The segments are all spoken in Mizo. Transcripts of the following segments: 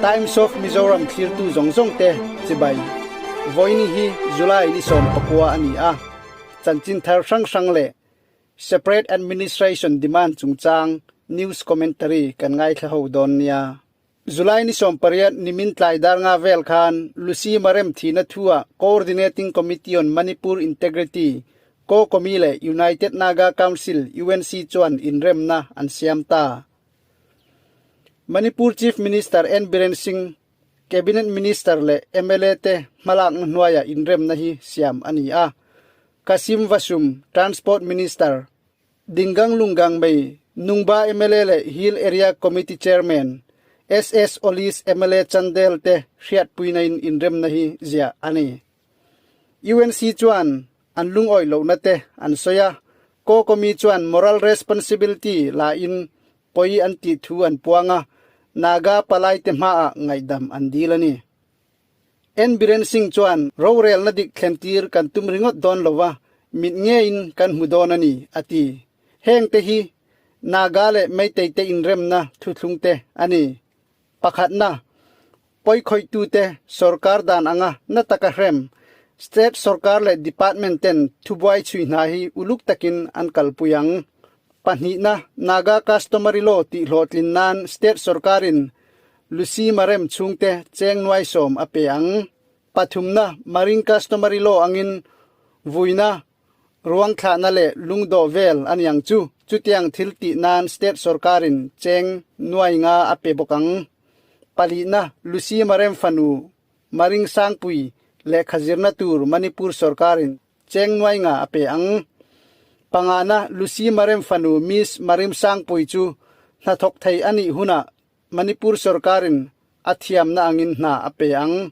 Times of Mizoram thlirtu zawng zawng te chibai. Vawiini hi July ni 19 a ni a, chanchin thar hrang hrang leh Separate Administration Demand chungchang news commentary kan ngaithla ho dawn nia. July ni 18 nimin tlai dar nga vel khan Lucy Marem thihna thua Coordinating Committee on Manipur Integrity, COCOMI leh United Naga Council, UNC, chuan inremna an siam ta. Manipur Chief Minister N Biren Singh, Cabinet Minister leh mla te hmalakna hnuaiah inremna hi siam a ni a. Kasim Vasum, Transport Minister, Dingang Lunggang Mei, Nungba mla leh Hill Area Committee Chairman, SS Olis mla Chandel te hriatpuina in inremna hi ziah a ni. UNC chuan an lungawi lohna te an sawi a, Kokomi chuan moral responsibility la in pawi an tih thu an puang a, Naga palai te hmaah ngaihdam an dil a ni. N Biren Singh chuan rorelna dik thlentir kan tum ringawt dawn lo va, mit ngeiin kan hmu dawn a ni, a ti. Heng te hi Naga leh Meitei te inremna thuthlung te a ni. Pakhatna, pawikhawihtute sorkar dan anga na taka hrem, state sorkar leh department ten thubuai chhui hna hi uluk takin an kalpui ang. Pahnihna, Naga Customary Law tih hlawhtlin nan state sorkarin Lucy Marem chhungte cheng nuai sawm a pe ang. Pathumna, Marine Customary Law angin vuina, ruang thlahna leh lungdawh vel a niang chu chutiang thil tih nan state sorkarin cheng nuai nga a pe bawk ang. Palihna, Lucy Marem fanu Maring Sangpui lehkha zirna tur Manipur sorkarin cheng nuai nga a pe ang. Pangana, Lucy Marem fanu Miss Marim Sangpui chu hnathawk thei a nih hunah Manipur sorkarin a thiamna angin hna a pe ang.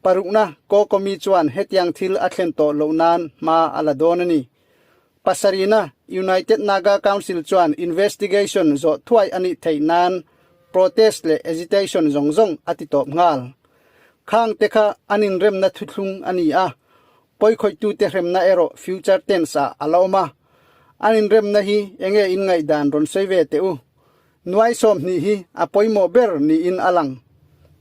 Parukna, Kokomi chuan hetiang thil a thlen tawh loh nan hma a la dawn a ni. Pasarihna, United Naga Council chuan investigation zawh thuai a nih theih nan protest leh agitation zawng zawng a ti tawp nghal. Khang te kha an inremna thuthlung a ni a, pawikhawihtute hremna erawh future tense ah a la awm a. An inremna hi enge in ngaihdan rawn sawi ve teh u. Nuai 20 hi a pawimawh ber niin a lang.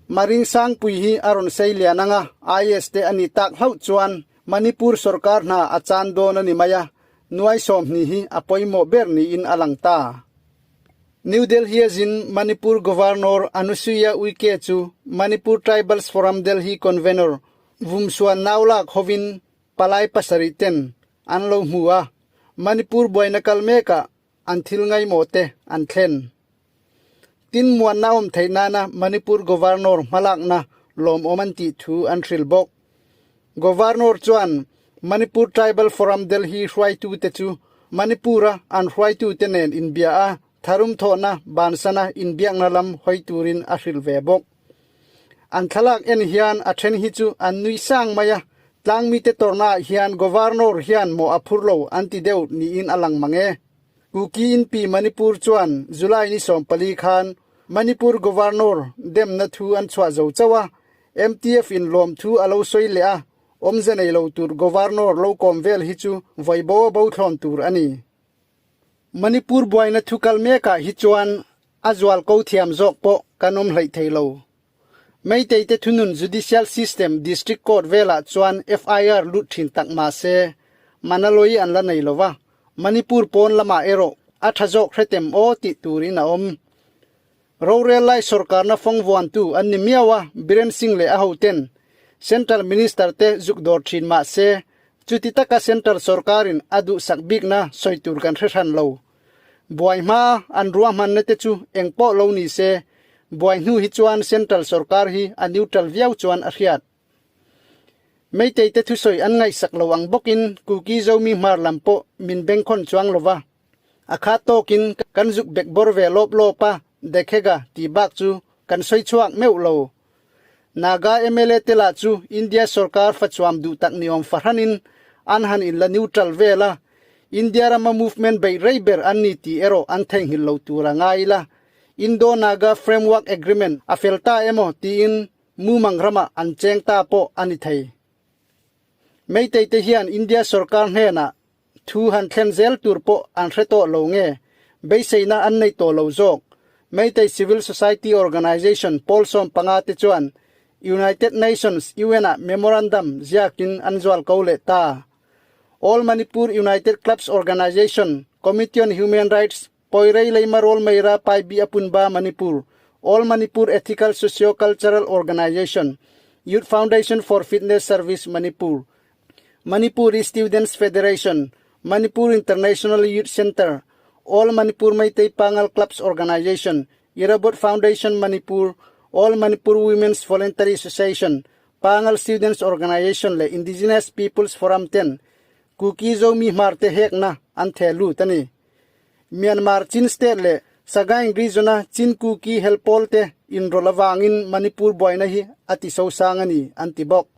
Maring Sangpui hi a rawn sei lian anga IAS te a ni tak hlauh chuan Manipur sorkar hna a chan dawn a ni mai a, nuai 20 hi a pawimawh ber niin a lang ta. New Delhi a zin Manipur Governor Anusuiya Uike chu Manipur Tribals Forum Delhi Convenor Vumsuan Naulak hovin palai pasarih ten an lo hmu a, Manipur buaina kal mekah an thil ngaimawh te an thlen. Tin muanna awm theih nana Manipur Governor hmalakna lawmawm an tih thu an hrilh bawk. Governor chuan Manipur Tribal Forum Delhi hruaitute chu Manipur-a an hruaitute nen inbia a, tharum thawhna bansana inbiakna lam hawi turin a hrilh ve bawk. An thlalak en hian a then hi chu an nui sang mai a, tlangmite tawrhnaah hian Governor hian mawh a phur lo an ti deuh niin a lang mang e. Kuki Inpi Manipur chuan July ni 14 khan Manipur Governor demna thu an chhuah zo chauh a, MTF in lawmthu a lo sawi leh a, awmze nei lo tur Governor lo kawm vel hi chu vawi bo a bo thlawn tur a ni. Manipur buaina thu kal mekah hi chuan a zual ko thiam zawk pawh kan awm hleih thei lo. Meitei te thunun Judicial System District Court velah chuan FIR lut thin tak mah se, Manaloi an la nei lo va, Manipur pawn lamah erawh a tha zawk hretem aw tih turin a awm. Rorel lai sorkarna fawng vuantu an ni miau a, Biren Singh leh a hoten Central Minister te zuk dawr thin mah se, chuti taka Central sorkarin a duhsak bikna sawi tur kan hre hran lo. Buai hma an ruahmanna te chu eng pawh lo ni se, buai hnu hi chuan Central sorkar hi a neutral viau chuan a hriat. Meitei te thusawi an ngaihsak lo ang bawkin Kuki Zomi hmar lam pawh min bengkhawn chuang lo va, a khat tawkin kan zuk bek bawr ve lawp lawp a, Dekhega tih bak chu kan sawi chhuak meuh lo. Naga mla te lah chu India sorkar fachuam duh tak ni awm fahranin an han inla neutral vel a, India rama movement beih rei ber an ni tih erawh an theihnghilh lo tur a ngai ila. Indo-Naga Framework Agreement a fel ta emaw tiin mumang ramah an cheng ta pawh a ni thei. Meitei te hian India sorkar hnenah. Thu han thlen zel tur pawh an hre tawh lo nge, beiseina an nei tawh lo zawk. Meitei Civil Society Organization pawl 15 te chuan United Nations, UN, ah memorandum ziakin an zual ko leh ta. All Manipur United Clubs Organization, Committee on Human Rights, Poirei Leimarol Meira Paibi Apunba Manipur, All Manipur Ethical Socio-Cultural Organization, Youth Foundation for Fitness Service Manipur, Manipuri Students Federation, Manipur International Youth Center, All Manipur Meitei Pangal Clubs Organization, Irabot Foundation Manipur, All Manipur Women's Voluntary Association, Pangal Students Organization leh Indigenous Peoples Forum ten Kuki Zomi Hmar te hekna an theh lut a ni. Myanmar Chin State leh Sagaing Region-a Chin Kuki hel pawl te inrawlh avangin Manipur buaina hi a ti sosang a ni, an ti bawk.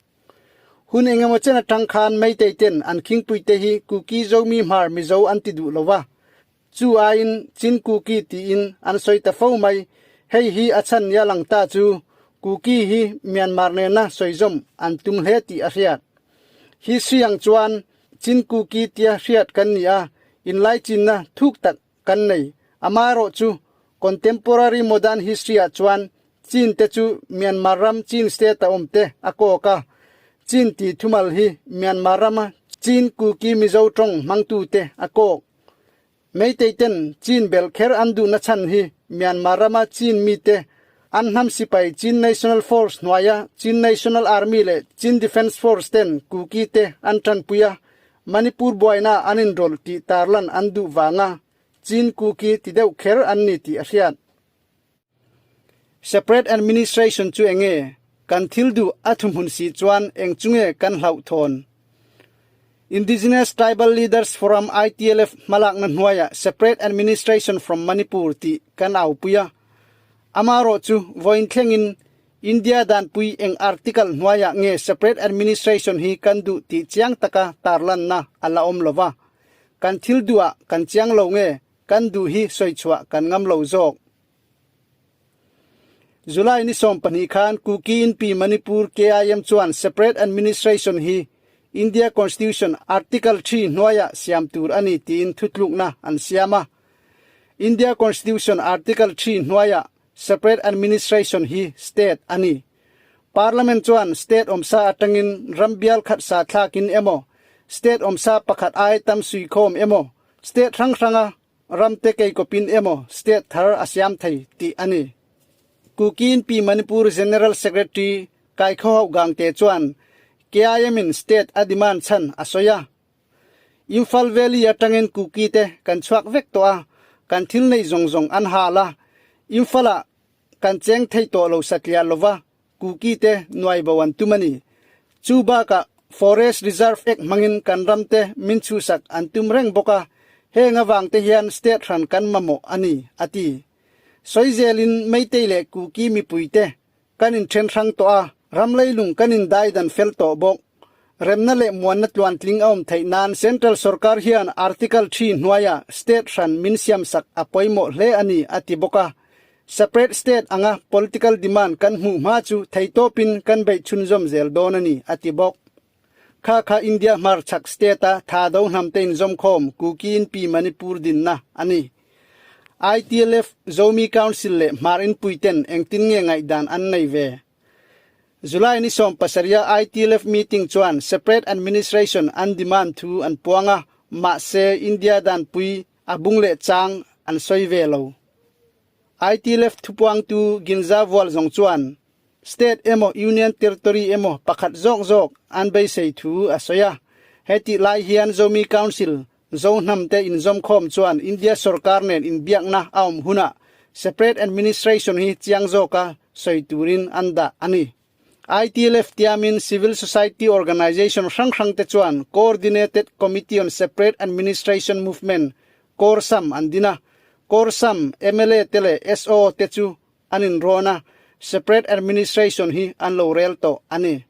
Hun engemaw chen atang khan Meitei ten an khingpui te hi Kuki Zomi Hmar Mizo an ti duh lo va, chu aiin Chin Kuki tiin an sawi ta fo mai. Hei hi a chhan nia lang ta chu Kuki hi Myanmar nena sawizawm an tum hle tih a hriat. Hi sui ang chuan Chin Kuki tia hriat kan ni a, inlaichinna thuk tak kan nei. Amaherawhchu, contemporary modern history-ah chuan Chin te chu Myanmar ram Chin state-a awm te a kawk a. Chin tih thumal hi Myanmar rama Chin Kuki Mizo tawng hmangtute a kawk. Meitei ten Chin belh kher an duhna chhan hi Myanmar rama Chin mite an hnam sipai Chin National Force hnuaia Chin National Army leh Chin Defence Force ten Kuki te an tanpui a, Manipur buaina an inrawlh tih tarlan an duh vanga Chin Kuki ti deuh kher an ni tih a hriat. Separate administration chu enge? Kan thil duh a thuhmun si chuan eng chu nge kan hlauh thawn? Indigenous Tribal Leaders Forum, ITLF, hmalakna hnuaiah Separate Administration from Manipur tih kan aupui a. Amaherawh chu vawiin thlengin India danpui eng article hnuaiah nge Separate Administration hi kan duh tih chiang taka tarlanna a la awm lova. Kan thil duhah kan chiang lo nge Kan duh hi sawichhuah kan ngam lo zawk. July ni 12 khan Kuki Inpi Manipur KIM chuan Separate Administration hi India Constitution Article 3 hnuaiah siam tur a ni tiin thutlukna an siam a. India Constitution Article 3 hnuaiah Separate Administration hi state a ni. Parliament chuan state awmsa atangin ram bial khat sa thlakin emaw, state awmsa pakhat ai tam suikhawm emaw, State hrang hranga ramte keikawpin emaw state thar a siam thei tih a ni. Kuki Inpi Manipur General Secretary Kaikhawhauh Gangte chuan KIM in state a demand chhan a sawi a. Imphal Valley atangin Kuki te kan chhuak vek tawh a, kan thil neih zawng zawng an hal a, Imphal ah kan cheng thei tawh lo satliah lova Kuki te nuai bo an tum a ni. Chu bakah Forest Reserve Act hmangin kan ram te min chhuhsak an tum reng bawk a, heng avang te hian state hran kan mamawh a ni, a ti. Sawi zelin Meitei leh Kuki mipui te kan inthen hrang tawh a, ram leilung kan indai dan fel tawh bawk. Remna leh muanna tluantling a awm theih nan Central sorkar hian Article 3 hnuaiah state hran min siamsak a pawimawh hle a ni, a ti bawk a. Separate state anga political demand kan hmuh hma chu theitawpin kan beih chhunzawm zel dawn a ni, a ti bawk. Kha kha India hmarchhak state-a tha do hnamte inzawmkhawm Kuki Inpi Manipur dinna a ni. ITLF, Zomi Council leh Hmar Inpuiten engtin nge ngaihdan an nei ve? July ni 17 ITLF meeting chuan separate administration an demand thu an puang a, mahse India danpui a bung leh chang an sawi ve lo. ITLF thupuangtu Ginza Vual zawng chuan state emaw union territory emaw pakhat zawk zawk an beisei thu a sawi a. Hetih lai hian Zomi Council, Zo hnamte inzawmkhawm chuan India sorkar nen inbiakna a awm hunah separate administration hi chiang zawka sawi turin an dah a ni. ITLF tiamin civil society organisation hrang hrangte chuan Coordinated Committee on Separate Administration Movement, CORSAM, an din a. CORSAM mla te leh SO te chu an inrawn a, separate administration hi an lo rel tawh a ni.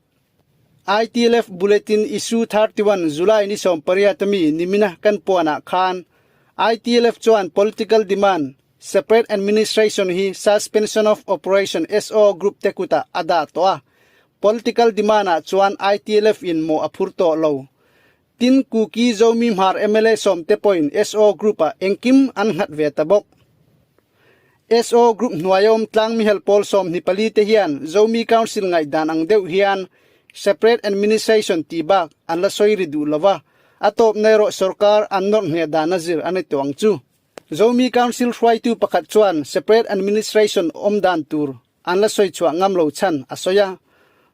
ITLF Bulletin Issue 31 July ni 18 ami nimina kan puanah khan ITLF chuan political demand Separate administration hi Suspension of Operation, SO, group te kutah a dah tawh a. Political demand ah chuan ITLF in mawh a phur tawh lo. Tin, Kuki Zomi Hmar mla sawmte pawhin SO Group-ah engkim an nghat ve ta bawk. SO Group hnuaia awm tlang mihel pawl 24 te hian Zomi Council ngaihdan ang deuh hian Separate Administration tih bak an la sawi ri duh lova, a tawpna erawh sorkar an nawrh hneh dana zir a ni tawh ang chu. Zomi Council hruaitu pakhat chuan Separate Administration awm dan tur an la sawi chhuah ngam lo chhan a sawi a.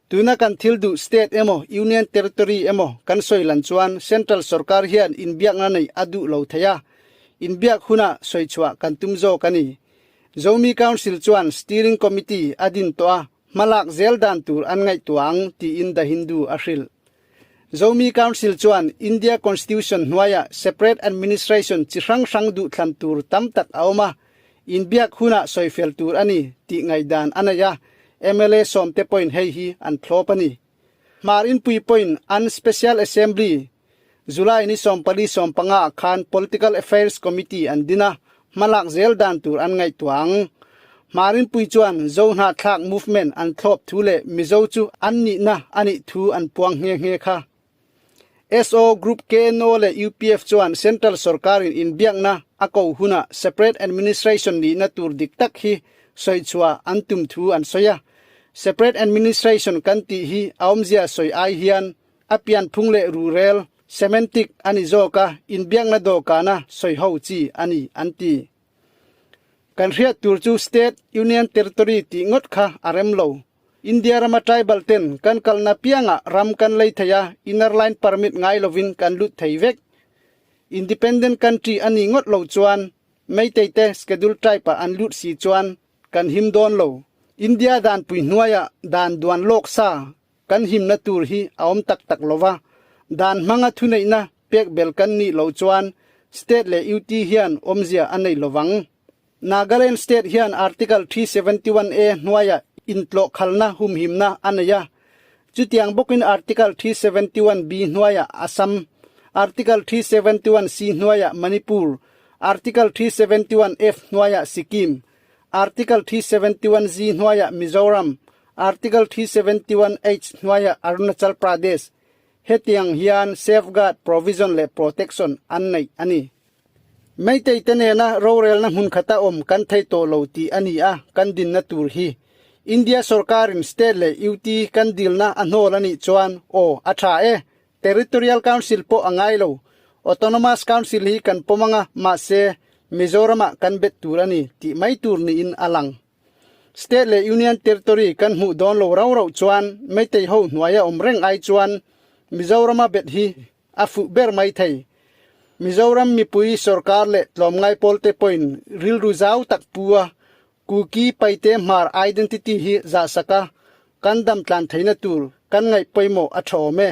Tuna kan thil duh state emaw Union Territory emaw kan sawi lan chuan Central sorkar hian inbiakna neih a duh lo thei a, inbiak hunah sawi chhuah kan tum zawk a ni. Zomi Council chuan Steering Committee a din tawh a, hmalak zel dan tur an ngaihtuah ang tiin The Hindu a hrilh. Zomi Council chuan India Constitution hnuaiah separate administration chi hrang hrang duhthlan tur tam tak a awm a, Inbiak hunah sawifel tur a ni tih ngaihdan a nei a, mla sawmte pawhin hei hi an thlawp a ni. Hmar Inpui pawhin an Special Assembly July ni 14 15 ah khan Political Affairs Committee an din a, hmalak zel dan tur an ngaihtuah ang. Hmar Inpui chuan Zohnahthlak Movement an thlawp thu leh Mizo chu an nihna a nih thu an puang nghe nghe kha. SO Group KNO leh UPF chuan Central sorkarin inbiakna a ko hunah Separate Administration nihna tur dik tak hi sawichhuah an tum thu an sawi a. Separate Administration kan tih hi a awmzia sawi ai hian a pianphung leh ruhrel, semantic, a ni zawk a, inbiakna dawhkana sawiho chi a ni an ti. Kan hriat tur chu State, Union Territory tih ngawt kha a rem lo. India rama tribal ten kan kalna piangah ram kan lei thei a, inner line permit ngai lovin kan lut thei vek. Independent country a nih ngawt lo chuan Meitei te schedule tribe ah an lut si chuan kan him dawn lo. India danpui hnuaiah dan duan lawk sa kan himna tur hi a awm tak tak lova, dan hmanga thuneihna pek bel kan nih lo chuan state leh UT hian awmzia a nei lovang. Nagaland State hian Article 371 A hnuaiah intlawhkhalna humhimna a nei a, chutiang bawkin Article 371 B hnuaiah Assam, Article 371 C hnuaiah Manipur, Article 371 F hnuaiah Sikkim, Article 371 Z hnuaiah Mizoram, Article 371 H hnuaiah Arunachal Pradesh hetiang hian safeguard provision leh protection an neih a ni. Meitei te nena rorelna hmun khata awm kan thei tawh lo tih a ni a, kan dinna tur hi. India sorkarin state leh UT kan dilna a hnawl a nih chuan aw a tha e, Territorial Council pawh a ngai lo, Autonomous Council hi kan pawm anga mahse Mizoramah kan bet tur a ni tih mai tur niin a lang. State leh Union Territory kan hmuh dawn lo rau rauh chuan Meitei ho hnuaia awm reng ai chuan Mizorama bet hi A fuh ber mai thei. Mizoram mipui sorkar leh tlawmngai pawlte pawhin rilru zau tak pu a, Kuki Paite Hmar identity hi zahsak a, kan dam tlan theihna tur kan ngaih pawimawh a tha awm e.